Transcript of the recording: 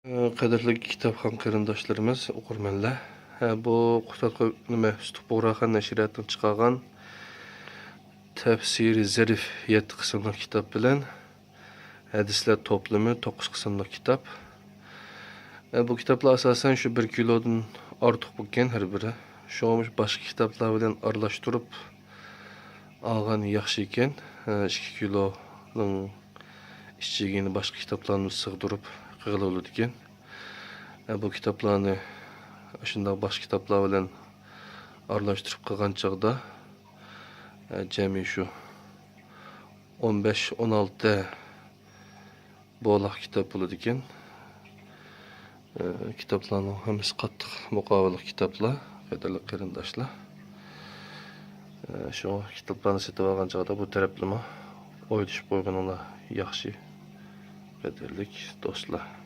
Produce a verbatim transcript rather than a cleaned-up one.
قەدىرلىك كىتابخان قېرىنداشلىرىمىز، ئوقۇرمەنلەر. ھە، بۇ قۇتادغۇ نېمە، سۈتۈك بۇغراخان نەشرىياتىدىن چىقارغان تەپسىرى زەرىف يەتتە قىسىملىق كىتاب بىلەن ھەدىسلەر توپلىمى توققۇز قىسىملىق كىتاب. ھە، بۇ كىتابلار ئاساسەن شۇ بىر كىلودىن ئارتۇق بولغان ھەر بىرى. شۇڭا مۇشۇ باشقا كىتابلار بىلەن ئارىلاشتۇرۇپ ئالغان ياخشى ئىكەن. ھە، ئىككى كىلونىڭ ئىچىگە يەنە باشقا كىتابلارنى سىغدۇرۇپ قىلغىلى بولىدىكەن. ھە، بۇ كىتابلارنى شۇنداق باشقا كىتابلار بىلەن ئارىلاشتۇرۇپ قىلغان چاغدا، ھە، جەمئىي شۇ ئون بەش، ئون ئالتە بولاق كىتاب بولىدىكەن. ئە، كىتابلارنىڭ ھەممىسى قاتتىق مۇقاۋىلىق كىتابلار، قەدىرلىك قېرىنداشلار. ئە، شۇڭا كىتابلارنى سېتىپ ئالغان چاغدا بۇ تەرەپلىمۇ ئويلىشىپ قويغىنىڭلار ياخشى، قەدىرلىك دوستلار.